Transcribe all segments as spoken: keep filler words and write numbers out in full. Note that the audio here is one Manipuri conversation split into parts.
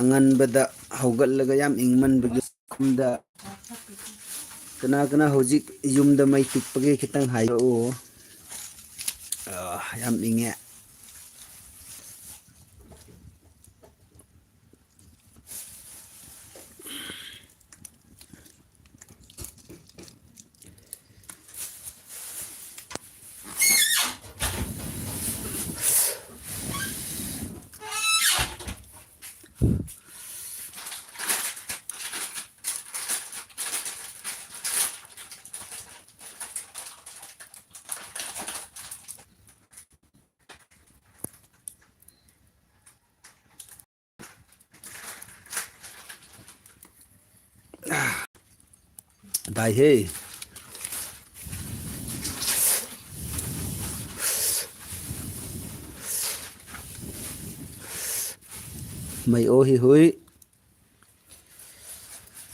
ꯑꯉꯟꯕꯗ ꯍꯧꯒꯠꯂꯒ ꯌꯥꯝ ꯏꯪꯃꯟꯕꯒꯤ ꯈꯨꯝꯗ ꯀꯅꯥ ꯀꯅꯥ ꯍꯧꯖꯤꯛ ꯌꯨꯝꯗ ꯃꯩ ꯇꯤꯛꯄꯒꯦ ꯈꯤꯇꯪ ꯍꯥꯏꯔꯛꯎ꯫ ꯑ, ꯌꯥꯝ ꯏꯪꯉꯦ꯫ ꯇꯥꯏꯍꯦ꯫ ꯃꯩ ꯑꯣ ꯍꯤ ꯍꯨꯏ꯫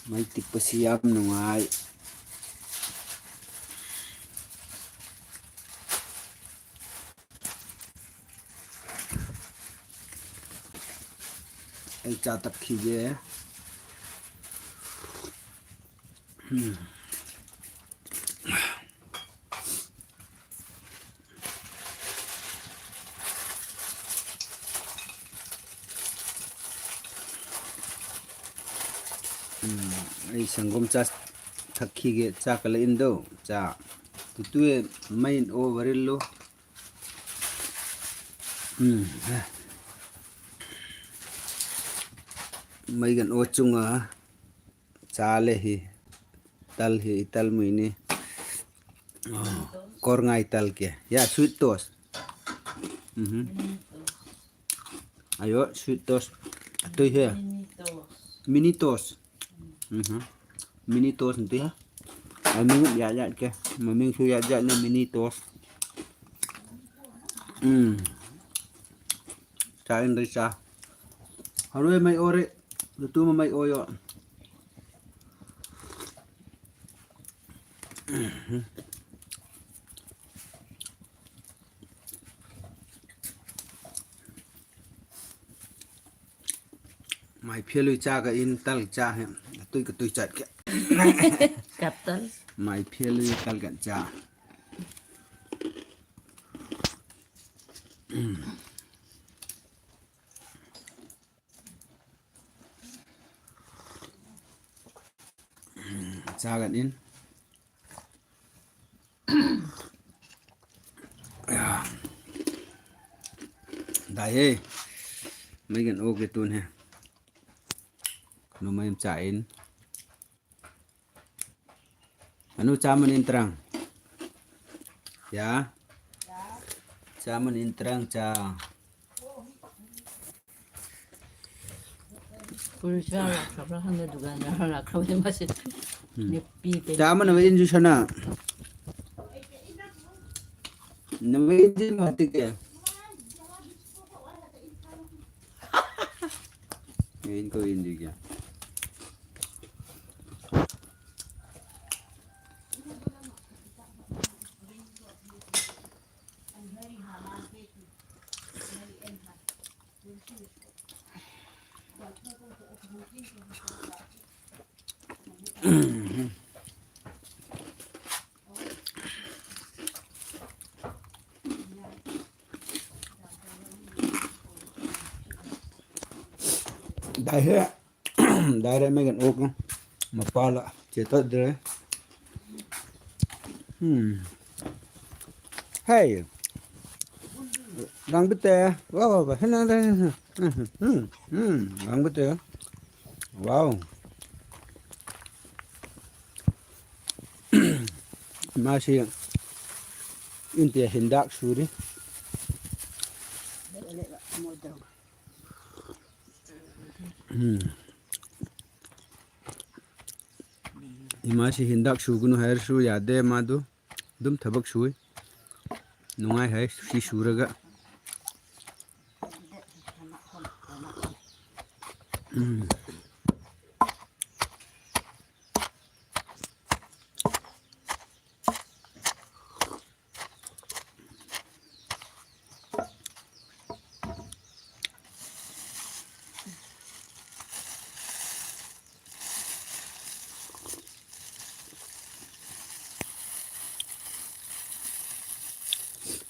ꯃꯩ ꯇꯤꯛꯄꯁꯤ ꯌꯥꯝ ꯅꯨꯡꯉꯥꯏ꯫ ꯑꯩ ꯆꯥ ꯇꯛꯈꯤꯒꯦ꯫ ꯎꯝ꯫ ꯎꯝ, ꯑꯩ ꯁꯪꯒꯣꯝ ꯆꯥ ꯊꯛꯈꯤꯒꯦ꯫ ꯆꯥ ꯀꯂꯛ ꯏꯟꯗꯣ꯫ ꯆꯥ꯫ ꯇꯨꯇꯨ ꯃꯩ ꯑꯣ ꯕꯔꯤꯜꯂꯨ꯫ ꯎꯝ꯫ ꯃꯩꯒꯟ ꯑꯣ ꯆꯨꯡꯉ꯫ ꯆꯥ ꯂꯩ ꯍꯤ꯫ ꯇꯜ ꯍꯤ, ꯇꯜ ꯃꯨꯏꯅꯤ꯫ ꯀꯣꯔꯉꯥꯏ ꯇꯜ ꯀꯦ꯫ ꯌꯥ, sweet toast꯫ ꯎꯝ꯫ ꯑꯌꯣ, sweet toast꯫ ꯑꯇꯩ ꯍꯦ꯫ Mini toast꯫ ꯎꯝ꯫ Mini toast ꯅꯠꯇꯦ ꯍꯦ꯫ ꯃꯃꯤꯡ ꯌꯥꯠ ꯌꯥꯠꯀꯦ꯫ ꯃꯃꯤꯡꯁꯨ ꯌꯥꯠ ꯌꯥꯠꯅ mini toast꯫ ꯎꯝ꯫ ꯆꯥ ꯏꯟꯗ꯭ꯔꯤ ꯆꯥ꯫ ꯍꯔꯣꯏ ꯃꯩ ꯑꯣꯔꯦ꯫ ꯂꯨꯇꯨ ꯃꯩ ꯑꯣꯌꯣ꯫ ꯃꯥꯏ ꯐꯦꯂꯨꯏ ꯆꯥꯒ ꯏꯟ ꯇꯜ ꯆꯥ ꯍꯦ꯫ ꯑꯇꯨꯏ ꯀꯇꯨꯏ ꯆꯠꯀꯦ꯫ ꯀꯞꯇꯜ꯫ ꯃꯥꯏ ꯐꯦꯂꯨꯏ ꯇꯜꯒ ꯆꯥ꯫ ꯆꯥꯒꯅꯤ꯫ ꯗꯥꯏꯍꯦ꯫ ꯃꯩꯒꯟ ꯑꯣꯛꯀꯦ ꯇꯨꯅꯦ꯫ ꯅꯣꯡꯃꯩ ꯑꯃ ꯆꯥꯛꯏꯟ꯫ ꯑꯅꯨ ꯆꯥꯃꯅꯤ ꯇꯔꯥꯡ꯫ ꯌꯥ꯫ ꯆꯥꯃꯅꯤ ꯇꯔꯥꯡ ꯆꯥ꯫ ꯄꯨꯔꯤ ꯆꯥ ꯂꯥꯛꯈ꯭ꯔꯕ꯭ꯔꯥ ꯈꯪꯗꯦ, ꯗꯨꯀꯥꯟꯗ ꯂꯥꯛꯈ꯭ꯔꯕꯅꯤ ꯃꯁꯤ꯫ ꯎꯝ꯫ ꯅꯨꯄꯤ ꯄꯦꯟ-꯫ ꯆꯥꯃꯅꯕ ꯏꯟꯁꯨ ꯁꯅꯥ꯫ ꯅꯨꯃꯤꯠ ꯏꯟꯁꯤ ꯃꯇꯤꯛ ꯀꯌꯥ? ꯏꯟ ꯀꯣ ꯏꯟ ꯗꯤ ꯀꯌꯥ? ꯗꯥꯏꯔꯦꯛ, ꯗꯥꯏꯔꯦꯛ ꯃꯩꯒꯟ ꯑꯣꯛꯅ ꯃꯄꯥꯂ ꯆꯦꯇꯗ꯭ꯔꯦ꯫ ꯎꯝ꯫ ꯍꯦ꯫ ꯔꯥꯡꯕꯤꯇꯦ꯫ ꯋꯥ, ꯋꯥ, ꯋꯥ꯫ ꯍꯦ, ꯅꯪ, ꯅꯪ, ꯎꯝ, ꯎꯝ, ꯎꯝ, ꯎꯝ꯫ ꯔꯥꯡꯕꯤꯇꯦ꯫ ꯋꯥꯎ꯫ ꯃꯥꯁꯤ ꯏꯟꯇꯦ ꯍꯤꯟꯗꯥꯛ ꯁꯨꯔꯤ꯫ ꯎꯝ꯫ ꯏꯃꯥꯁꯤ ꯍꯤꯟꯗꯥꯛ ꯁꯨꯒꯅꯨ ꯍꯥꯏꯔꯁꯨ ꯌꯥꯗꯦ ꯃꯥꯗꯨ꯫ ꯑꯗꯨꯝ ꯊꯕꯛ ꯁꯨꯏ꯫ ꯅꯨꯡꯉꯥꯏ ꯍꯥꯏ ꯁꯤ ꯁꯨꯔꯒ꯫ ꯎꯝ꯫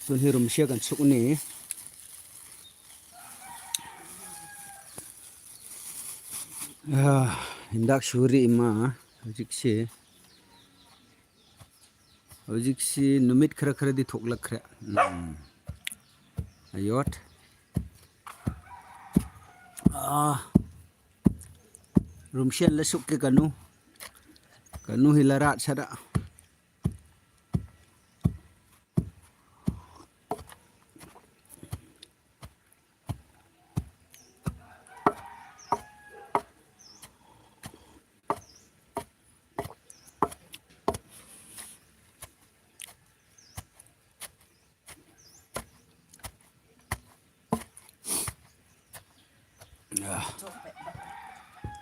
ꯁꯨꯟ ꯍꯤꯔꯨꯝꯁꯦ ꯀꯟ ꯁꯨꯛꯅꯤ꯫ ꯑꯥ, ꯍꯤꯟꯗꯥꯛ ꯁꯨꯔꯤ ꯏꯃꯥ꯫ ꯍꯧꯖꯤꯛꯁꯦ, ꯍꯧꯖꯤꯛꯁꯤ ꯅꯨꯃꯤꯠ ꯈꯔ ꯈꯔꯗꯤ ꯊꯣꯛꯂꯛꯈ꯭ꯔꯦ꯫ ꯎꯝ꯫ ꯑꯌꯣꯠ꯫ ꯑꯥ꯫ ꯔꯨꯝꯁꯦꯜꯗ ꯁꯨꯛꯀꯦ ꯀꯅꯨ꯫ ꯀꯅꯨ ꯍꯤꯂꯔꯥꯠ ꯁꯔ꯫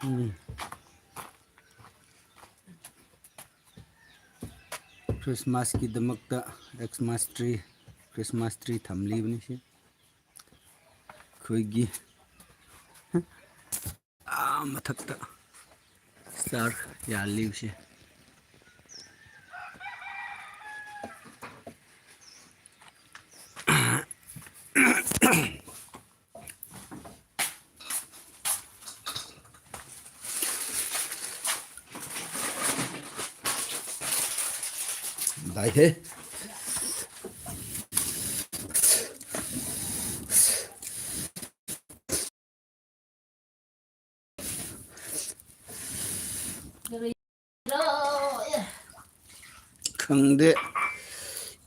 ꯎꯝ꯫ ꯈ꯭ꯔꯤꯁꯃꯥꯁꯀꯤꯗꯃꯛꯇ Xmas tree, Christmas tree ꯊꯝꯂꯤꯕꯅꯤ ꯁꯤ꯫ ꯑꯩꯈꯣꯏꯒꯤ ꯑꯥ ꯃꯊꯛꯇ star ꯌꯥꯜꯂꯤꯕꯁꯦ꯫ ꯗꯥꯏꯍꯦ꯫ ꯈꯪꯗꯦ꯫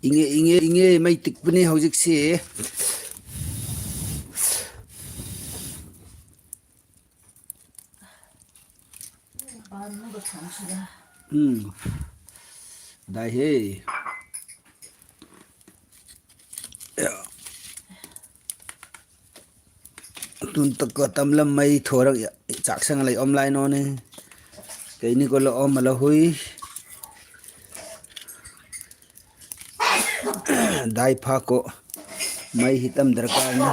ꯏꯪꯉꯦ, ꯏꯪꯉꯦ, ꯏꯪꯉꯦ, ꯃꯩ ꯇꯤꯛꯄꯅꯦ ꯍꯧꯖꯤꯛꯁꯤ꯫ ꯎꯝ꯫ ꯗꯥꯏꯍꯦ꯫ ꯇꯨꯟ ꯇꯛꯀ ꯇꯝꯂꯝ ꯃꯩ ꯊꯣꯔꯛ ꯆꯥꯛꯁꯪ ꯂꯩ ꯑꯣꯝ ꯂꯥꯏ ꯅꯣꯅꯦ꯫ ꯀꯩꯅꯤ ꯀꯣ ꯂꯣ ꯑꯣꯝ ꯃꯂ ꯍꯨꯏ꯫ ꯗꯥꯏ ꯐꯥꯀꯣ ꯃꯩ ꯍꯤꯇꯝ ꯗꯔꯀꯥꯔꯅꯤ꯫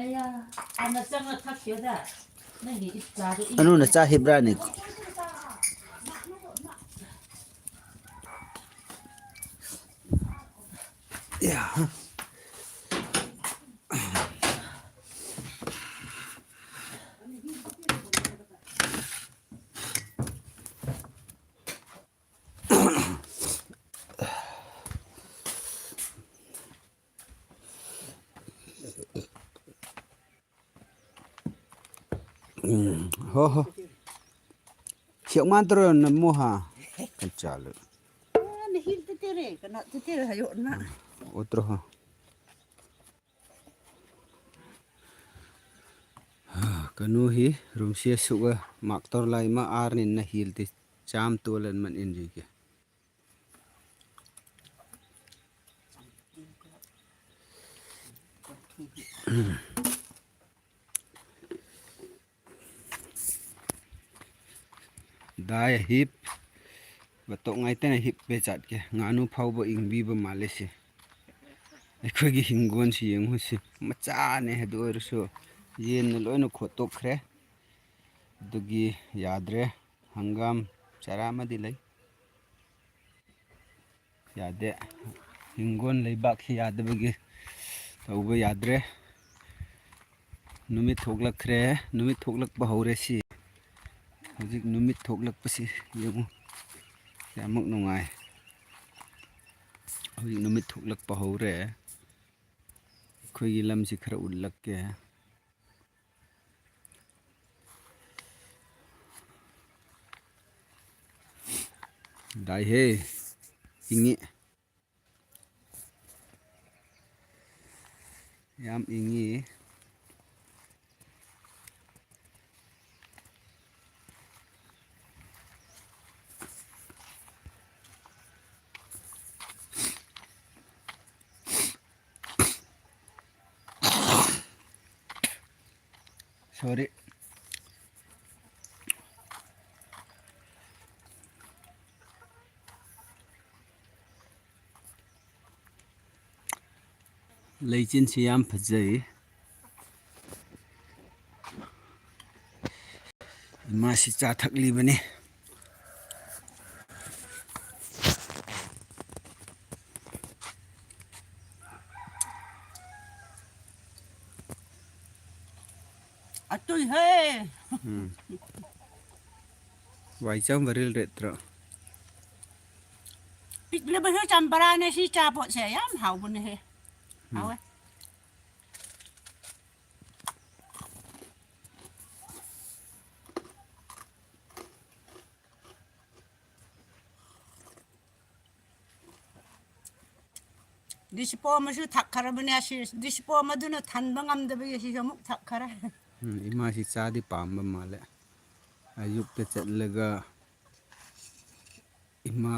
ꯑꯌꯥ, ꯍꯥꯟꯅ ꯆꯪꯉ ꯊꯛꯈꯤꯕꯗ ꯅꯪꯒꯤ ꯏꯆꯥꯗꯣ ꯏꯪ- ꯑꯅꯨꯅ ꯆꯥ ꯍꯤꯞꯔꯥꯅꯤ꯫ ꯎꯝ, ꯍꯣ, ꯍꯣ꯫ ꯁꯤꯌꯣꯛ ꯃꯥꯟ ꯇꯧꯔꯣ, ꯅꯝꯃꯣ ꯍꯥ꯫ ꯀꯟ ꯆꯥꯂꯨ꯫ ꯅꯍꯤꯜ ꯇꯤꯇꯦꯔꯦ, ꯀꯅꯥ ꯇꯤꯇꯦꯔꯦ ꯍꯥꯏꯌꯣ, ꯅ꯫ ꯑꯣꯇ꯭ꯔꯣ ꯍꯥ꯫ ꯀꯩꯅꯣ ꯍꯤ, ꯔꯨꯝꯁꯤ ꯑꯁꯨꯛ ꯃꯥꯛꯇꯧꯔ ꯂꯥꯏ ꯃꯥ ꯑꯥꯔꯅꯤ ꯅꯍꯤꯜ ꯇꯤ ꯆꯥꯝ ꯇꯣꯂꯟ ꯃꯟ ꯏꯟꯖꯤꯒꯦ꯫ ꯗꯥꯏ ꯍꯤꯞ, ꯃꯇꯣꯛ ꯉꯥꯏꯇꯅ ꯍꯤꯞꯄꯦ ꯆꯠꯀꯦ꯫ ꯉꯥꯅꯨ ꯐꯥꯎꯕ ꯏꯪꯕꯤꯕ ꯃꯥꯜꯂꯦ ꯁꯤ꯫ ꯑꯩꯈꯣꯏꯒꯤ ꯍꯤꯡꯒꯣꯜꯁꯤ ꯌꯦꯡꯉꯨ ꯁꯤ꯫ ꯃꯆꯥꯅꯦ ꯑꯗꯨ ꯑꯣꯏꯔꯁꯨ ꯌꯦꯟꯅ ꯂꯣꯏꯅ ꯈꯣꯠꯇꯣꯛꯈ꯭ꯔꯦ꯫ ꯑꯗꯨꯒꯤ ꯌꯥꯗ꯭ꯔꯦ꯫ ꯍꯪꯒꯥꯝ ꯆꯔꯥ ꯑꯃꯗꯤ ꯂꯩ꯫ ꯌꯥꯗꯦ꯫ ꯍꯤꯡꯒꯣꯜ ꯂꯩꯕꯥꯛꯁꯤ ꯌꯥꯗꯕꯒꯤ ꯇꯧꯕ ꯌꯥꯗ꯭ꯔꯦ꯫ ꯅꯨꯃꯤꯠ ꯊꯣꯛꯂꯛꯈ꯭ꯔꯦ꯫ ꯅꯨꯃꯤꯠ ꯊꯣꯛꯂꯛꯄ ꯍꯧꯔꯦ ꯁꯤ꯫ ꯍꯧꯖꯤꯛ ꯅꯨꯃꯤꯠ ꯊꯣꯛꯂꯛꯄꯁꯤ ꯌꯦꯡꯉꯨ꯫ ꯀꯌꯥꯃꯨꯛ ꯅꯨꯡꯉꯥꯏ꯫ ꯍꯧꯖꯤꯛ ꯅꯨꯃꯤꯠ ꯊꯣꯛꯂꯛꯄ ꯍꯧꯔꯦ꯫ ꯑꯩꯈꯣꯏꯒꯤ ꯂꯝꯁꯤ ꯈꯔ ꯎꯠꯂꯛꯀꯦ꯫ ꯗꯥꯏꯍꯦ꯫ ꯏꯪꯉꯤ꯫ ꯌꯥꯝ ꯏꯪꯉꯤ꯫ Sorry. ꯂꯩꯆꯤꯟꯁꯤ ꯌꯥꯝ ꯐꯖꯩ꯫ ꯃꯥꯁꯤ ꯆꯥ ꯊꯛꯂꯤꯕꯅꯤ꯫ ꯑꯇꯨꯏ ꯍꯦ꯫ ꯎꯝ꯫ ꯋꯥꯏ ꯆꯥꯝꯕ ꯔꯤꯜ ꯔꯦꯠꯇ꯭ꯔꯣ? ꯄꯤꯛꯂꯕꯁꯨ ꯆꯝꯄꯔꯥꯅꯦ ꯁꯤ ꯆꯥ ꯄꯣꯠꯁꯦ꯫ ꯌꯥꯝ ꯍꯥꯎꯕꯅꯦꯍꯦ꯫ ꯎꯝ꯫ ꯍꯥꯎꯋꯦ꯫ ꯗꯤꯁꯄꯣ ꯑꯃꯁꯨ ꯊꯛꯈ꯭ꯔꯕꯅꯦ꯫ ꯑꯁꯤ ꯗꯤꯁꯄꯣ ꯑꯃꯗꯨꯅ ꯊꯟꯕ ꯉꯝꯗꯕꯒꯤ ꯑꯁꯤꯁꯨ ꯑꯃꯨꯛ ꯊꯛꯈ꯭ꯔꯦ꯫ ꯎꯝ, ꯏꯃꯥꯁꯤ ꯆꯥꯗꯤ ꯄꯥꯝꯕ ꯃꯥꯜꯂꯦ꯫ ꯑꯌꯨꯛꯇ ꯆꯠꯂꯒ ꯏꯃꯥ,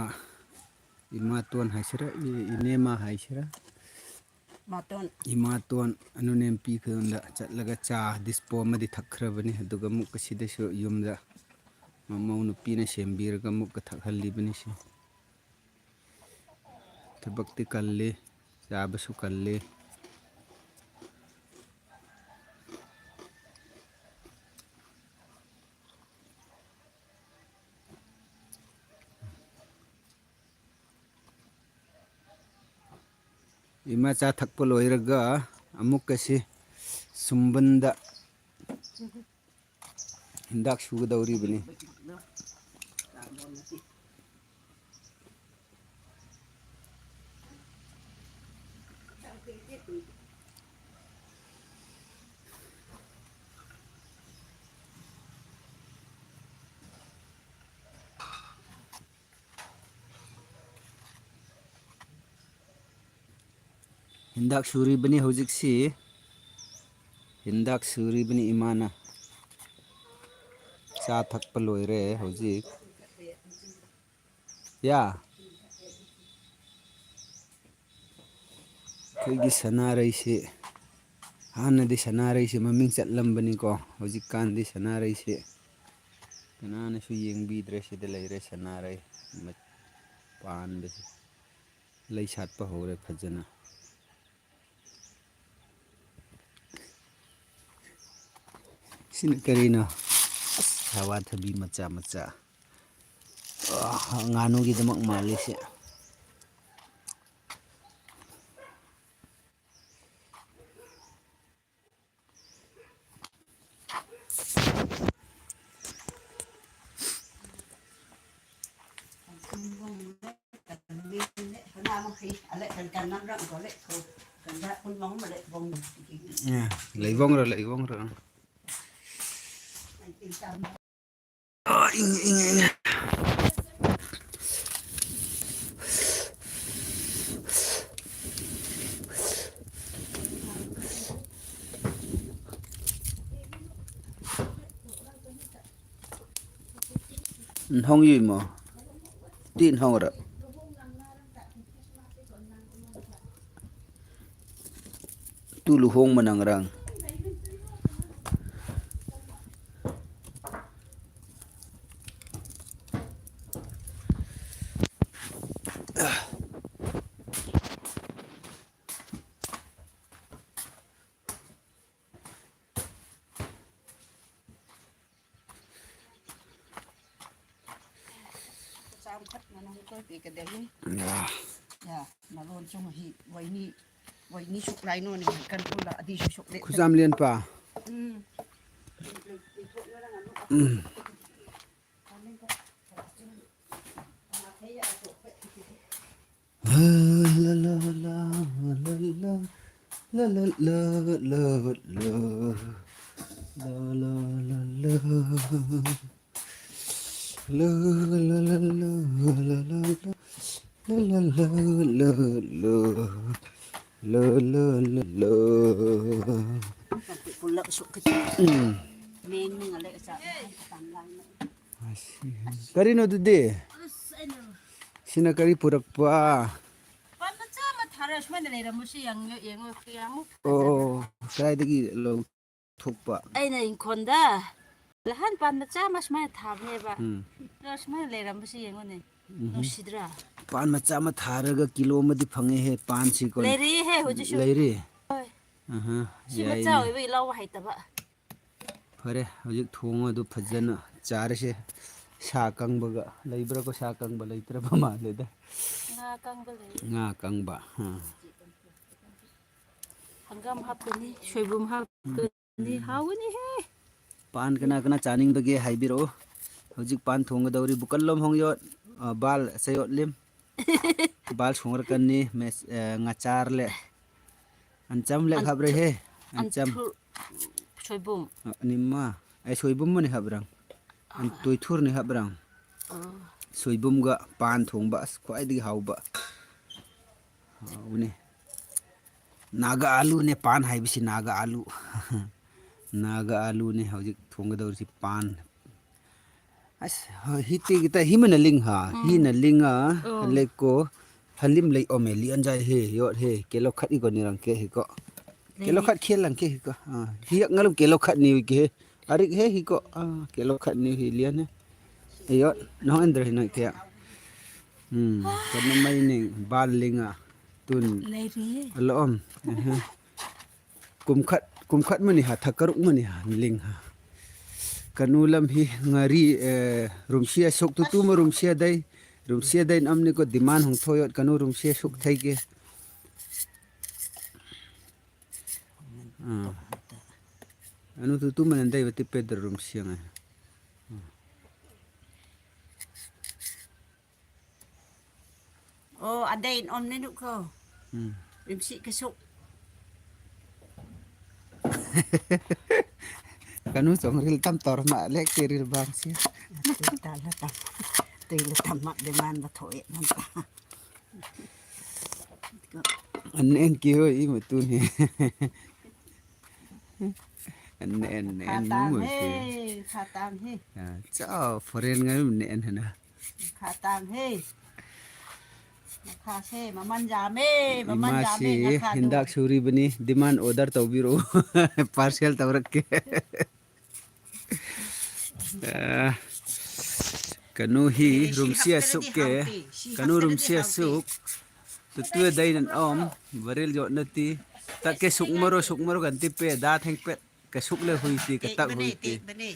ꯏꯃꯥꯇꯣꯟ ꯍꯥꯏꯁꯤꯔꯥ, ꯏ-, ꯏꯅꯦꯃ ꯍꯥꯏꯁꯤꯔꯥ? ꯃꯥꯇꯣꯟ꯫ ꯏꯃꯥꯇꯣꯟ ꯑꯅꯨꯅꯦꯝꯄꯤ ꯈꯣꯏꯔꯣꯝꯗ ꯆꯠꯂꯒ ꯆꯥ ꯗꯤꯁꯄꯣ ꯑꯃꯗꯤ ꯊꯛꯈ꯭ꯔꯕꯅꯤ꯫ ꯑꯗꯨꯒ ꯑꯃꯨꯛꯀ ꯁꯤꯗꯁꯨ ꯌꯨꯝꯗ ꯃꯃꯧ ꯅꯨꯄꯤꯅ ꯁꯦꯝꯕꯤꯔꯒ ꯑꯃꯨꯛꯀ ꯊꯛꯍꯜꯂꯤꯕꯅꯤ ꯁꯤ꯫ ꯊꯕꯛꯇꯤ ꯀꯜꯂꯤ, ꯆꯥꯕꯁꯨ ꯀꯜꯂꯤ꯫ ꯏꯃꯥ ꯆꯥ ꯊꯛꯄ ꯂꯣꯏꯔꯒ ꯑꯃꯨꯛꯀꯁꯤ ꯁꯨꯝꯕꯟꯗ ꯍꯤꯗꯥꯛ ꯁꯨꯒꯗꯧꯔꯤꯕꯅꯤ꯫ ꯍꯤꯗꯥꯛ ꯁꯨꯔꯤꯕꯅꯤ ꯍꯧꯖꯤꯛꯁꯤ꯫ ꯍꯤꯗꯥꯛ ꯁꯨꯔꯤꯕꯅꯤ ꯏꯃꯥꯅ꯫ ꯆꯥ ꯊꯛꯄ ꯂꯣꯏꯔꯦ ꯍꯧꯖꯤꯛ꯫ ꯌꯥ꯫ ꯑꯩꯈꯣꯏꯒꯤ ꯁꯅꯥꯔꯩꯁꯤ, ꯍꯥꯟꯅꯗꯤ ꯁꯅꯥꯔꯩꯁꯤ ꯃꯃꯤꯡ ꯆꯠꯂꯝꯕꯅꯤꯀꯣ꯫ ꯍꯧꯖꯤꯛꯀꯥꯟꯗꯤ ꯁꯅꯥꯔꯩꯁꯤ ꯀꯅꯥꯅꯁꯨ ꯌꯦꯡꯕꯤꯗ꯭ꯔꯦ꯫ ꯁꯤꯗ ꯂꯩꯔꯦ ꯁꯅꯥꯔꯩ ꯃ-, ꯄꯥꯟꯕꯁꯦ꯫ ꯂꯩ ꯁꯥꯠꯄ ꯍꯧꯔꯦ ꯐꯖꯅ꯫ ꯁꯤꯅ ꯀꯔꯤꯅꯣ? ꯑꯁ, ꯑꯋꯥꯊꯕꯤ ꯃꯆꯥ ꯃꯆꯥ꯫ ꯑ, ꯉꯥꯅꯨꯒꯤꯗꯃꯛ ꯃꯥꯜꯂꯤꯁꯦ꯫ ꯑꯦ, ꯂꯩꯕꯣꯡꯔ, ꯂꯩꯕꯣꯡꯔ꯫ ꯑ, ꯏꯪꯉꯦ, ꯏꯪꯉꯦ, ꯏꯪꯉꯦ꯫ ꯎꯝ, ꯍꯣꯡ ꯌꯨꯏꯃꯣ? ꯇꯤꯟ ꯍꯣꯡꯔ? ꯇꯨ ꯂꯨꯍꯣꯡꯕ ꯅꯪꯔꯪ꯫ ꯆꯥꯝꯈꯠꯅꯅ ꯑꯃꯨꯛ ꯀꯣꯏ ꯄꯤꯒꯗꯕꯅꯤ꯫ ꯌꯥ꯫ ꯌꯥ, ꯃꯔꯣꯟ ꯆꯨꯝ ꯍꯤ, ꯋꯥꯏꯅꯤ, ꯋꯥꯏꯅꯤ ꯁꯨꯛ ꯂꯥꯏꯅꯣꯅꯤ, ꯀꯟ ꯄꯨꯜꯂ ꯑꯗꯤꯁꯨ ꯁꯨꯛ ꯂꯦ꯫ ꯈꯨꯖꯥꯝ ꯂꯦꯟꯄꯥ꯫ ꯎꯝ꯫ ꯎꯝ꯫ ꯎꯝ꯫ ꯀꯔꯤꯅꯣ ꯑꯗꯨꯗꯤ? ꯁꯤꯅ ꯀꯔꯤ ꯄꯨꯔꯛꯄ? ꯄꯥꯟ ꯃꯆꯥ ꯑꯃ ꯊꯥꯔ ꯁꯨꯃꯥꯏꯅ ꯂꯩꯔꯝꯕꯁꯤ ꯌꯦꯡꯉꯣ, ꯌꯦꯡꯉꯣ, ꯀꯌꯥꯃꯨꯛ ꯐꯖꯕ꯭ꯔꯥ꯫ ꯑꯣ, ꯀꯗꯥꯏꯗꯒꯤ ꯂꯧꯊꯣꯛꯄ? ꯑꯩꯅ ꯏꯪꯈꯣꯜꯗ ꯂꯍꯥꯟ ꯄꯥꯟ ꯃꯆꯥ ꯑꯃ ꯁꯨꯃꯥꯏꯅ ꯊꯥꯕꯅꯦꯕ꯫ ꯎꯝ꯫ ꯑꯗꯣ ꯁꯨꯃꯥꯏꯅ ꯂꯩꯔꯝꯕꯁꯤ ꯌꯦꯡꯉꯣꯅꯦ꯫ ꯎꯝ꯫ ꯅꯨꯡꯁꯤꯗ꯭ꯔꯥ? ꯄꯥꯟ ꯃꯆꯥ ꯑꯃ ꯊꯥꯔꯒ ꯀꯤꯂꯣ ꯑꯃꯗꯤ ꯐꯪꯉꯦꯍꯦ, ꯄꯥꯟꯁꯤꯀꯣ꯫ ꯂꯩꯔꯤꯍꯦ ꯍꯧꯖꯤꯛꯁꯨ꯫ ꯂꯩꯔꯤ? ꯍꯣꯏ꯫ ꯑꯍ, ꯁꯤ ꯃꯆꯥ ꯌꯥꯏꯅꯦ꯫ ꯑꯣꯏꯕꯒꯤ ꯂꯧꯕ ꯍꯩꯇꯕ꯫ ꯐꯔꯦ, ꯍꯧꯖꯤꯛ ꯊꯣꯡꯉꯣ, ꯑꯗꯨ ꯐꯖꯅ ꯆꯥꯔꯁꯦ꯫ ꯁꯥ ꯀꯪꯕꯒ ꯂꯩꯕ꯭ꯔꯥꯀꯣ? ꯁꯥ ꯀꯪꯕ ꯂꯩꯇ꯭ꯔꯕ ꯃꯥꯜꯂꯦꯗ꯫ ꯉꯥ ꯀꯪꯕ ꯂꯩ꯫ ꯉꯥ ꯀꯪꯕ, ꯑꯥ꯫ ꯍꯪꯒꯥꯝ ꯍꯥꯞꯀꯅꯤ, ꯁꯣꯏꯕꯨꯝ ꯍꯥꯞꯀꯅꯤ꯫ ꯎꯝ꯫ ꯍꯥꯎꯒꯅꯤꯍꯦ꯫ ꯄꯥꯟ ꯀꯅꯥ ꯀꯅꯥ ꯆꯥꯅꯤꯡꯕꯒꯦ ꯍꯥꯏꯕꯤꯔꯛꯑꯣ꯫ ꯍꯧꯖꯤꯛ ꯄꯥꯟ ꯊꯣꯡꯒꯗꯧꯔꯤ꯫ ꯕꯨꯀꯜꯂꯣꯝ ꯍꯣꯡꯌꯣꯠ, ꯑ, ꯕꯥꯜ ꯆꯌꯣꯠꯂꯤꯝ꯫ ꯕꯥꯜ ꯁꯣꯡꯔꯀꯟꯅꯤ, ꯃꯦꯁ-, ꯑ, ꯉꯥꯆꯥꯔ ꯂꯦ꯫ ꯑꯟꯆꯝ ꯂꯦꯛ ꯑꯟꯊꯨ-, ꯍꯥꯞꯔꯦꯍꯦ꯫ ꯑꯟꯆꯝ꯫ ꯑꯟꯊꯨ-, ꯁꯣꯏꯕꯨꯝ꯫ ꯑ, ꯅꯤꯝꯃ꯫ ꯑꯩ ꯁꯣꯏꯕꯨꯝ ꯑꯃꯅꯤ ꯍꯥꯞꯔꯪ꯫ ꯑꯟ-, ꯑꯥ꯫ ꯇꯣꯏꯊꯣꯔꯅꯤ ꯍꯥꯞꯔꯪ꯫ ꯑꯥ꯫ ꯁꯣꯏꯕꯨꯝꯒ ꯄꯥꯟ ꯊꯣꯡꯕ, ꯑꯁ, ꯈ꯭ꯋꯥꯏꯗꯒꯤ ꯍꯥꯎꯕ꯫ ꯍꯥꯎꯕꯅꯦ꯫ ꯅꯥꯒꯥ ꯑꯥꯂꯨꯅꯦ ꯄꯥꯟ ꯍꯥꯏꯕꯁꯤ, ꯅꯥꯒꯥ ꯑꯥꯂꯨ꯫ ꯅꯥꯒꯥ ꯑꯥꯂꯨꯅꯦ ꯍꯧꯖꯤꯛ ꯊꯣꯡꯒꯗꯧꯔꯤꯁꯤ, ꯄꯥꯟ꯫ ꯑꯁ, ꯍꯣꯏ, ꯍꯤꯠꯇꯤ ꯈꯤꯇ ꯍꯤꯃꯅ ꯂꯤꯡ ꯍꯥ, ꯎꯝ꯫ ꯍꯤꯅ ꯂꯤꯡꯉ, ꯑꯣ꯫ ꯂꯦꯛꯀꯣ, ꯍꯂꯤꯝ ꯂꯩ ꯑꯣꯃꯦ, ꯂꯤ ꯑꯟꯖꯥꯏ ꯍꯦ, ꯌꯣꯠ ꯍꯦ, ꯀꯦꯂꯣ ꯈꯠ ꯏꯀꯣ ꯅꯤꯔꯪ ꯀꯦ ꯍꯤꯀꯣ꯫ ꯀꯦꯂꯣ ꯂꯩ꯫ ꯈꯠ ꯈꯦꯜ ꯂꯪ ꯀꯦ ꯍꯤꯀꯣ꯫ ꯑ, ꯍꯤꯌꯛ ꯉꯂꯨ ꯀꯦꯂꯣ ꯈꯠ ꯅꯤ ꯀꯦ꯫ ꯑꯔꯤꯛ ꯍꯦ ꯍꯤꯀꯣ, ꯑ, ꯀꯦꯂꯣ ꯈꯠ ꯅꯤ ꯍꯤ ꯂꯤꯌꯟ ꯍꯦ꯫ ꯑꯌꯣ, ꯅꯍꯣ ꯑꯦꯟꯗ꯭ꯔ ꯍꯤ ꯅꯣꯏ ꯀꯦ꯫ ꯎꯝ, ꯀꯅ ꯃꯩ ꯅꯤꯡ, ꯕꯥꯜ ꯂꯤꯡꯉ, ꯇꯨꯟ꯫ ꯂꯩꯔꯤꯌꯦ꯫ ꯑꯂꯣꯝ, ꯑꯍ꯫ ꯀꯨꯝꯈꯠ, ꯀꯨꯝꯈꯠ ꯃꯅꯤ ꯍꯥ, ꯊꯛ ꯀꯔꯨꯛ ꯃꯅꯤ ꯍꯥ, ꯂꯤꯡ ꯍꯥ꯫ ꯀꯅꯨ ꯂꯝ ꯍꯤ, ꯉꯥꯔꯤ, ꯑꯦ, ꯔꯨꯝꯁꯤ ꯑꯁꯨꯛ, ꯇꯨ ꯇꯨ ꯃ ꯔꯨꯝꯁꯤ ꯑꯗꯩ, ꯔꯨꯝꯁꯤ ꯑꯗꯩ ꯑꯝꯅꯤ ꯀꯣ, ꯗꯤꯃꯥꯟ ꯍꯣꯡ ꯊꯣꯏ ꯌꯣꯠ, ꯀꯅꯨ ꯔꯨꯝꯁꯤ ꯑꯁꯨꯛ ꯊꯩꯒꯦ꯫ ꯑꯥ꯫ ꯑꯅꯨ ꯇꯨ ꯇꯨ ꯃꯅꯟ ꯗꯩꯕ ꯇꯤꯞꯄꯦ ꯗꯔ ꯔꯨꯝ ꯁꯤꯌꯉꯦ꯫ ꯑꯣ, ꯑꯗꯩ ꯑꯣꯝꯅꯦ ꯅꯨꯛꯈꯣ꯫ ꯎꯝ꯫ ꯔꯤꯝꯁꯤ ꯀꯩꯁꯨ꯫ ꯀꯅꯨ ꯆꯣꯡ ꯔꯤꯜ ꯇꯝ ꯇꯧꯔ ꯃꯥ ꯂꯦꯛ ꯇꯦ ꯔꯤꯜ ꯕꯥꯡꯁꯤ꯫ ꯇꯨꯏ ꯇꯥꯂ ꯇꯝ-, ꯇꯨꯏ ꯂ ꯇꯝ ꯃꯥ ꯗꯤꯃꯥꯟ ꯕ ꯊꯣꯛꯑꯦ ꯅꯪ꯫ ꯑꯟ ꯑꯦꯟ ꯀꯤ ꯍꯣꯏ ꯏ ꯃꯇꯨꯅꯤ꯫ ꯑꯟ ꯑꯦꯟ ꯈꯥ ꯑꯦꯟ ꯇꯥꯡ ꯃꯨ ꯍꯦ, ꯃꯁꯤ꯫ ꯈꯥ ꯇꯥꯡ ꯍꯦ꯫ ꯑ, ꯆꯥꯎ, ꯐꯣꯔꯦꯟ ꯉꯥꯏ ꯅꯦ ꯑꯦꯟ ꯍꯅ꯫ ꯈꯥ ꯇꯥꯡ ꯍꯦ꯫ ꯉꯈꯥꯁꯦ ꯃꯃꯜ ꯌꯥꯝꯃꯦ, ꯃꯃꯜ ꯏꯃꯥꯁꯤ ꯌꯥꯝꯃꯦ ꯉꯈꯥꯗꯣ꯫ ꯍꯤꯟꯗꯥꯛ ꯁꯨꯔꯤꯕꯅꯤ, demand order ꯇꯧꯕꯤꯔꯛꯎ꯫ Parcel ꯇꯧꯔꯛꯀꯦ꯫ ꯑ, ꯀꯩꯅꯣ ꯍꯤ ꯑꯦ, ꯁꯤ ꯔꯨꯝꯁꯤ ꯍꯥꯞꯇ꯭ꯔꯗꯤ ꯑꯁꯨꯛ ꯀꯦ, ꯍꯥꯎꯇꯦ, ꯁꯤ ꯀꯩꯅꯣ ꯍꯥꯞꯇ꯭ꯔꯗꯤ ꯔꯨꯝꯁꯤ ꯍꯥꯎꯇꯦ꯫ ꯑꯁꯨꯛ, ꯇꯨꯇꯨ ꯗꯩꯅ ꯑꯣꯝ, ꯕꯔꯦꯜ ꯌꯣꯠ ꯅꯠꯇꯤ, ꯇꯛꯀꯦ ꯁꯨꯛ ꯃꯔꯣ, ꯁꯨꯛ ꯃꯔꯣ ꯀꯟꯇꯤ ꯄꯦ, ꯗꯥ ꯊꯦꯡ ꯄꯦ꯫ ꯀꯁꯨꯛꯂꯦ ꯍꯨꯏꯇꯤ, ꯀꯇꯛ ꯇꯦꯛꯄꯅꯦ, ꯍꯨꯏꯇꯤ꯫ ꯇꯦꯛꯄꯅꯦ꯫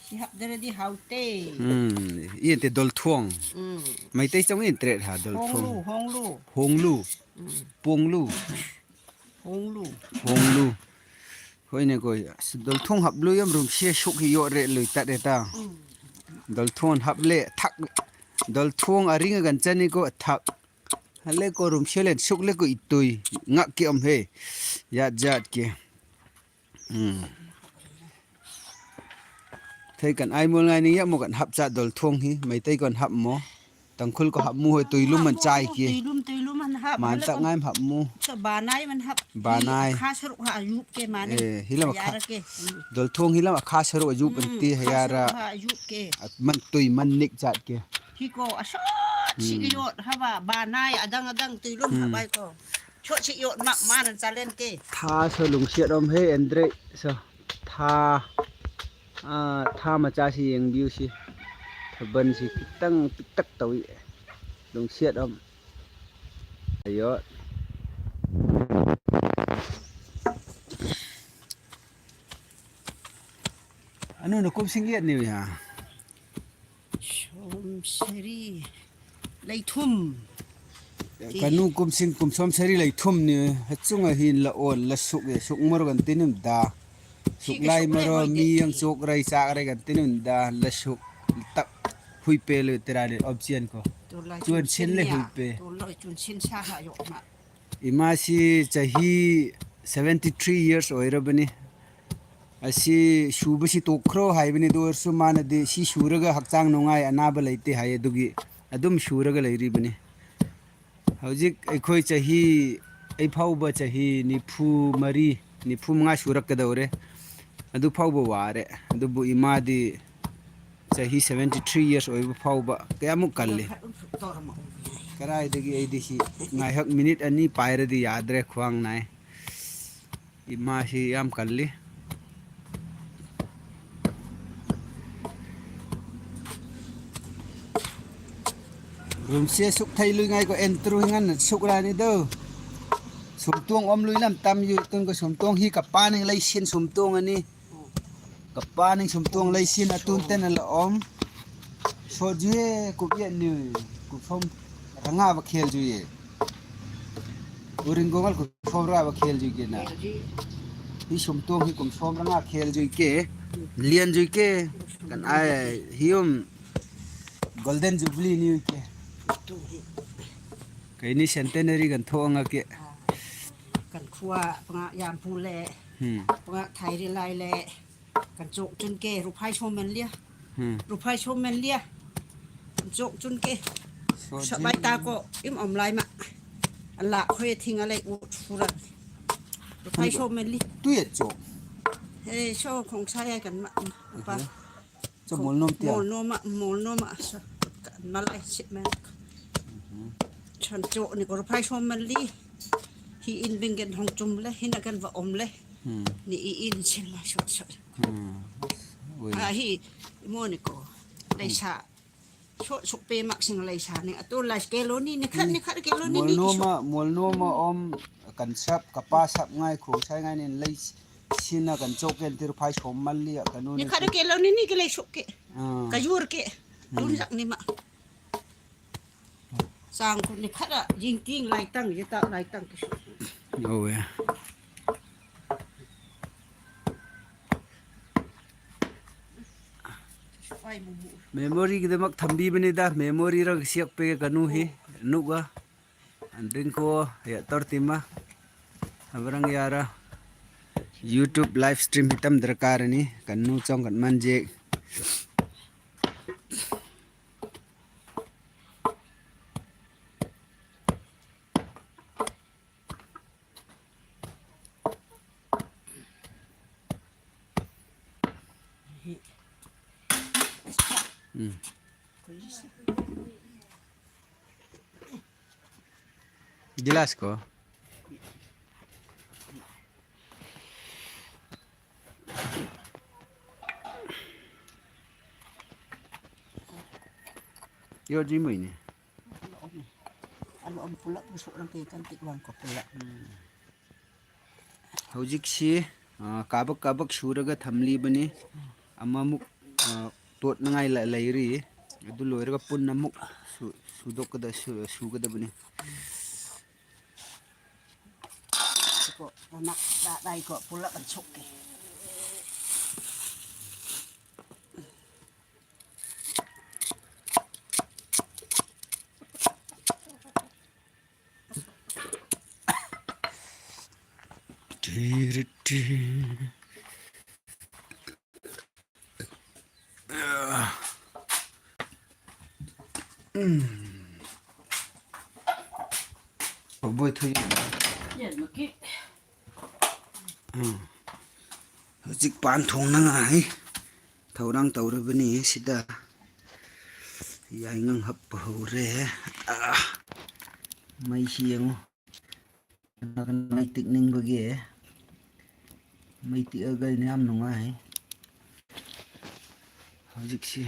ꯁꯤ ꯍꯥꯞꯇꯔꯗꯤ ꯍꯥꯎꯇꯦ꯫ ꯎꯝ, ꯏ ꯇꯦ ꯗꯣꯜꯊꯣꯡ꯫ ꯎꯝ꯫ ꯃꯩꯇꯩ ꯆꯪꯉꯛꯏ ꯇ꯭ꯔꯦꯠ ꯍꯥ ꯗꯣꯜꯊꯣꯡ꯫ ꯍꯣꯡꯂꯨ, ꯍꯣꯡꯂꯨ꯫ ꯍꯣꯡꯂꯨ꯫ ꯎꯝ꯫ ꯄꯣꯡꯂꯨ꯫ ꯍꯣꯡꯂꯨ꯫ ꯍꯣꯡꯂꯨ꯫ ꯍꯣꯏꯅꯦ ꯀꯣꯏ꯫ ꯑꯁ, ꯗꯣꯜꯊꯣꯡ ꯍꯥꯞꯂꯨ ꯌꯥꯝ ꯔꯨꯝꯁꯦ ꯁꯨꯛ ꯍꯤ ꯌꯣꯠꯔꯦ ꯂꯣꯏ ꯇꯠꯔꯦ ꯇꯥ꯫ ꯎꯝ꯫ ꯗꯣꯜꯊꯣꯡ ꯍꯥꯞꯂꯦ ꯊꯛ꯫ ꯗꯣꯜꯊꯣꯡ ꯑꯔꯤꯡ ꯑꯒꯟ ꯆꯅꯤꯀꯣ ꯊꯛ꯫ ꯍꯜꯂꯦꯀꯣ ꯔꯨꯝꯁꯦꯂꯦꯟ ꯁꯨꯛꯂꯦꯀꯣ ꯏꯇꯨꯏ꯫ ꯉꯛꯀꯦ ꯑꯝ ꯍꯦ꯫ ꯌꯥꯠ ꯌꯥꯠꯀꯦ꯫ ꯎꯝ꯫ ꯊꯩ ꯀꯟ ꯑꯥꯏ ꯃꯣꯜ ꯉꯥꯏꯅꯤꯡ ꯌꯥꯝ ꯃꯣ ꯀꯟ ꯍꯥꯞ ꯆꯥ ꯗꯣꯜꯊꯣꯡ ꯍꯤ꯫ ꯃꯩꯇꯩ ꯀꯣꯟ ꯍꯥꯞꯃꯣ꯫ ꯇꯥꯡꯈꯨꯜ ꯀꯣ ꯍꯥꯞꯃꯨ ꯍꯣꯏ ꯇꯨꯏꯂꯨꯝ ꯃꯟ ꯆꯥꯏ ꯀꯦ꯫ ꯇꯨꯏꯂꯨꯝ, ꯇꯨꯏꯂꯨꯝ ꯍꯟ ꯍꯥꯞ꯫ ꯃꯥꯟ ꯍꯜꯂꯦ ꯇꯛ ꯀꯣ꯫ ꯉꯥꯏ ꯍꯥꯞꯃꯨ꯫ ꯆ ꯕꯥꯅꯥꯏ ꯃꯟ ꯍꯥꯞ꯫ ꯕꯥꯅꯥꯏ꯫ ꯈꯥ ꯁꯔꯨꯛ ꯍꯥ ꯌꯨꯞ ꯀꯦ ꯃꯥꯅꯦ꯫ ꯑꯦ, ꯍꯤꯂꯝ ꯈꯥ-, ꯌꯥꯔ ꯀꯦ꯫ ꯎꯝ꯫ ꯗꯣꯜꯊꯣꯡ ꯍꯤꯂꯝ ꯈꯥ ꯁꯔꯨꯛ ꯌꯨꯞ ꯎꯝ, ꯇꯤ ꯈꯥ ꯍꯌꯥꯔ꯫ ꯁꯔꯨꯛ ꯍꯥ ꯌꯨꯞ ꯀꯦ꯫ ꯃꯟ ꯇꯨꯏ ꯃꯟ ꯅꯤꯛ ꯆꯥꯠ ꯀꯦ꯫ ꯍꯤꯀꯣ ꯑꯁꯣꯠ ꯁꯤ ꯎꯝ꯫ ꯏꯌꯣꯠ ꯍꯥꯕ ꯕꯥꯅꯥꯏ ꯑꯗꯪ ꯑꯗꯪ ꯇꯨꯏꯂꯨꯝ ꯎꯝ꯫ ꯍꯥꯕꯥꯏꯀꯣ꯫ ꯁꯣꯠ ꯁꯤ ꯏꯌꯣꯠ ꯃꯛ ꯃꯥꯅ ꯆꯥꯂꯦꯟ ꯀꯦ꯫ ꯊꯥꯁꯨ ꯂꯨꯡꯁꯤꯠ ꯑꯝ ꯍꯦ ꯑꯦꯟꯗ꯭ꯔꯦ ꯁꯣ꯫ ꯊꯥ, ꯑꯥ, ꯊꯥ ꯃꯆꯥꯁꯤ ꯌꯦꯡꯕꯤꯌꯨ ꯁꯤ꯫ ꯊꯥꯕꯜꯁꯤ ꯈꯤꯇꯪ ꯄꯤꯛꯇꯛ ꯇꯧꯏ꯫ ꯅꯨꯡꯁꯤꯠ ꯑꯃ꯫ ꯑꯌꯣ꯫ ꯑꯅꯨꯅ ꯀꯨꯝꯁꯤꯡ ꯌꯦꯠꯅꯤꯕ ꯌꯥ꯫ ꯁꯣꯝꯁꯔꯤ ꯂꯩꯊꯨꯝ꯫ ꯀꯅꯨ ꯀꯨꯝꯁꯤꯡ ꯀꯨꯝꯁꯣꯝ ꯁꯔꯤ ꯂꯩꯊꯨꯝꯅꯤ꯫ ꯍꯆꯨꯡ ꯑꯍꯤ ꯂꯑꯣ ꯂꯁꯨꯛ ꯁꯨꯛ ꯃꯔꯣ ꯒꯟꯇꯤꯅꯨꯝ ꯗꯥ꯫ ꯁꯨꯛꯂꯥꯏ ꯃꯔꯣ ꯃꯤ ꯌꯥꯝ ꯆꯣꯛꯔꯩ ꯆꯥꯛꯔꯩ ꯒꯟꯇꯤꯅꯨꯝ ꯗꯥ ꯂꯁꯨꯛ ꯇꯛ ꯍꯨꯏ ꯄꯦ ꯂꯣꯏ ꯇꯦꯔꯥ ꯂꯩ ꯑꯣꯞꯁꯤꯌꯟ ꯀꯣ꯫ ꯆꯨꯟꯁꯤꯟ ꯂꯩ ꯍꯨꯏ ꯄꯦ꯫ ꯏꯃꯥꯁꯤ ꯆꯍꯤ seventy three years ꯑꯣꯏꯔꯕꯅꯤ꯫ ꯑꯁꯤ ꯁꯨꯕꯁꯤ ꯇꯣꯛꯈ꯭ꯔꯣ ꯍꯥꯏꯕꯅꯤ꯫ ꯑꯗꯨ ꯑꯣꯏꯔꯁꯨ ꯃꯥꯅꯗꯤ ꯁꯤ ꯁꯨꯔꯒ ꯍꯛꯆꯥꯡ ꯅꯨꯡꯉꯥꯏ ꯑꯅꯥꯕ ꯂꯩꯇꯦ ꯍꯥꯏ꯫ ꯑꯗꯨꯒꯤ ꯑꯗꯨꯝ ꯁꯨꯔꯒ ꯂꯩꯔꯤꯕꯅꯤ꯫ ꯍꯧꯖꯤꯛ ꯑꯩꯈꯣꯏ ꯆꯍꯤ, ꯑꯩ ꯐꯥꯎꯕ ꯆꯍꯤ ꯅꯤꯐꯨ ꯃꯔꯤ, ꯅꯤꯐꯨ ꯃꯉꯥ ꯁꯨꯔꯛꯀꯗꯧꯔꯦ꯫ ꯑꯗꯨ ꯐꯥꯎꯕ ꯋꯥꯔꯦ꯫ ꯑꯗꯨꯕꯨ ꯏꯃꯥꯗꯤ ꯆꯍꯤ seventy three years ꯑꯣꯏꯕ ꯐꯥꯎꯕ ꯀꯌꯥꯃꯨꯛ ꯀꯜꯂꯤ꯫ ꯀꯗꯥꯏꯗꯒꯤ ꯑꯩꯗꯤ ꯁꯤ ꯉꯥꯏꯍꯥꯛ ꯃꯤꯅꯤꯠ ꯑꯅꯤ ꯄꯥꯏꯔꯗꯤ ꯌꯥꯗ꯭ꯔꯦ, ꯈ꯭ꯋꯥꯡ ꯅꯥꯏ꯫ ꯏꯃꯥꯁꯤ ꯌꯥꯝ ꯀꯜꯂꯤ꯫ Rumse suk thei lui ngai ko entru hingan suk rani do. Sumtuang om lui lam tam yu tun ko sumtuang hi ka paning lai sin sumtuang ani. Ka paning sumtuang lai sin atun ten la om. So jue ku ye ni ku som ranga ba khel jue. Uring gongal ku som ra ba khel jue ke na. Hi sumtuang hi kum som ranga khel jue ke. Lian jue ke. Kan ai hi um Golden Jubilee ni ke. Keini centenary kan tho anga ke. Kan khua panga yam pu le. Hmm. Panga thai ri lai le. Kan chok chun ke ruphai som men lia. Hmm. Ruphai som men lia. Kan chok chun ke. So sa jin bai ta ko im om lai ma. Ala khoi thing alai u thura. Ruphai som men li. Tu ye chok. He so khong sa ya kan ma. Pa. Mhm. Cho mol nom tia. Mol nom a, mol nom a, so, malai sit men. Chan cho ni ko ruphai som man li. Hi in bing gen hong chum le, hi na gen va om le. Hmm. Ni i in sin ma so so. Hmm. Ui. A hi, mo ni ko. Lai sa. So, so pe mak sing lai sa ni. Atu lai ke lo ni, ni khat, ni khat ke lo ni, mol ni ki nom so. A, mol nom a om, kan sap, ka pa sap ngai, khong sai ngai ni lai Sina kan chok ken ti ruphai som man li a kan nu ni. Ni khat ke lo ni ni ke le suk ke. Ah. Ka yur ke. Hmm. Tun sak ni ma. Sang ku ni khat a jing ting lai tang ye ta lai tang ke suk. Yo we. Ai mu mu. Memory ke demak thambi bini da, memory rang siak pe ka nu hi, nu ga. Andring ko ya tor tima. Abrang yara YouTube live stream hitam darkar ni kan nu chong kan man je. Hmm. Jelas ko. Yo jimui ni. ꯑꯃ ꯄꯨꯂꯞ ꯁꯣꯛꯂꯝ ꯀꯩ ꯀꯟꯇꯤꯛ ꯋꯥꯡ ꯀꯣ ꯄꯨꯂꯞ꯫ ꯎꯝ꯫ ꯍꯧꯖꯤꯛꯁꯤ, ꯑ, ꯀꯥꯕꯛ ꯀꯥꯕꯛ ꯁꯨꯔꯒ ꯊꯝꯂꯤꯕꯅꯤ꯫ ꯑꯃꯃꯨꯛ, ꯑ, ꯇꯣꯠꯅꯉꯥꯏ ꯂ-, ꯂꯩꯔꯤ꯫ ꯑꯗꯨ ꯂꯣꯏꯔꯒ ꯄꯨꯟꯅ ꯑꯃꯨꯛ ꯁꯨ-, ꯁꯨꯗꯣꯛꯀꯗ-, ꯁꯨ-, ꯁꯨꯒꯗꯕꯅꯤ꯫ ꯀꯣ, ꯃꯅꯥꯛ ꯇ-, ꯇꯥꯏꯀꯣ, ꯄꯨꯂꯞ ꯑ ꯁꯣꯛꯀꯦ꯫ ꯎꯝ꯫ ꯕꯣꯏ ꯊꯣꯏ꯫ ꯌꯦꯟ ꯃꯀꯤ꯫ ꯎꯝ꯫ ꯍꯧꯖꯤꯛ ꯄꯥꯟ ꯊꯣꯡꯅꯉꯥꯏ ꯊꯧꯔꯥꯡ ꯇꯧꯔꯕꯅꯤ ꯁꯤꯗ꯫ ꯌꯥꯏꯉꯪ ꯍꯥꯞꯄ ꯍꯧꯔꯦ꯫ ꯑꯥ, ꯃꯩꯁꯤ ꯌꯦꯡꯉꯨ꯫ ꯃꯩ ꯇꯤꯛꯅꯤꯡꯕꯒꯤ ꯃꯩ ꯇꯤꯛꯑꯒ ꯑꯩꯅ ꯌꯥꯝ ꯅꯨꯡꯉꯥꯏ ꯍꯧꯖꯤꯛꯁꯤ꯫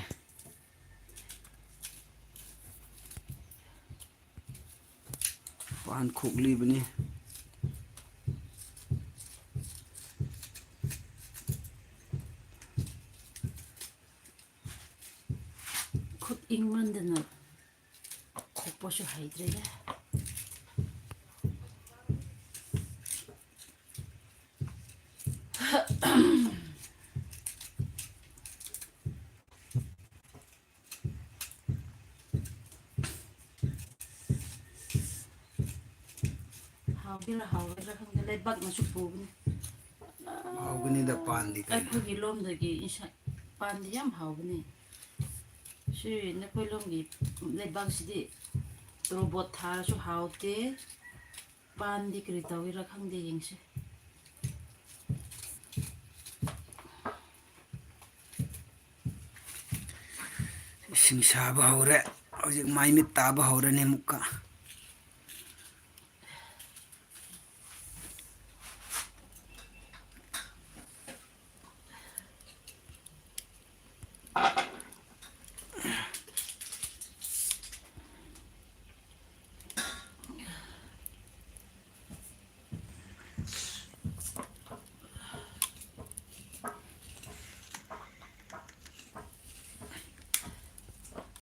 ꯄꯥꯟ ꯈꯣꯛꯂꯤꯕꯅꯤ꯫ ꯈꯨꯠ ꯏꯪꯃꯟꯗꯅ ꯈꯣꯛꯄꯁꯨ ꯍꯩꯇ꯭ꯔꯦꯗ꯫ ꯍꯥꯎꯒꯦꯔꯥ ꯍꯥꯎꯔꯣꯏꯗ꯭ꯔꯥ ꯈꯪꯗꯦ, ꯂꯩꯕꯥꯛꯅꯁꯨ ꯄꯨꯕꯅꯤ꯫ ꯍꯥꯎꯒꯅꯤꯗ, ꯄꯥꯟꯗꯤ ꯀꯩꯅꯣ꯫ ꯑꯩꯈꯣꯏꯒꯤ ꯂꯣꯝꯗꯒꯤ ꯏꯟꯁꯥꯡ ꯄꯥꯟꯗꯤ ꯌꯥꯝ ꯍꯥꯎꯕꯅꯤ꯫ ꯁꯤ ꯅꯈꯣꯏ ꯂꯣꯝꯒꯤ ꯂꯩꯕꯥꯛꯁꯤꯗꯤ ꯇꯣꯔꯣꯕꯣꯠ ꯊꯥꯔꯁꯨ ꯍꯥꯎꯇꯦ꯫ ꯄꯥꯟꯗꯤ ꯀꯔꯤ ꯇꯧꯒꯦꯔꯥ ꯈꯪꯗꯦ, ꯌꯦꯡꯁꯦ꯫ ꯏꯁꯤꯡ ꯁꯥꯕ ꯍꯧꯔꯦ꯫ ꯍꯧꯖꯤꯛ ꯃꯥꯏ ꯃꯤꯠ ꯇꯥꯕ ꯍꯧꯔꯅꯤ ꯑꯃꯨꯛꯀ꯫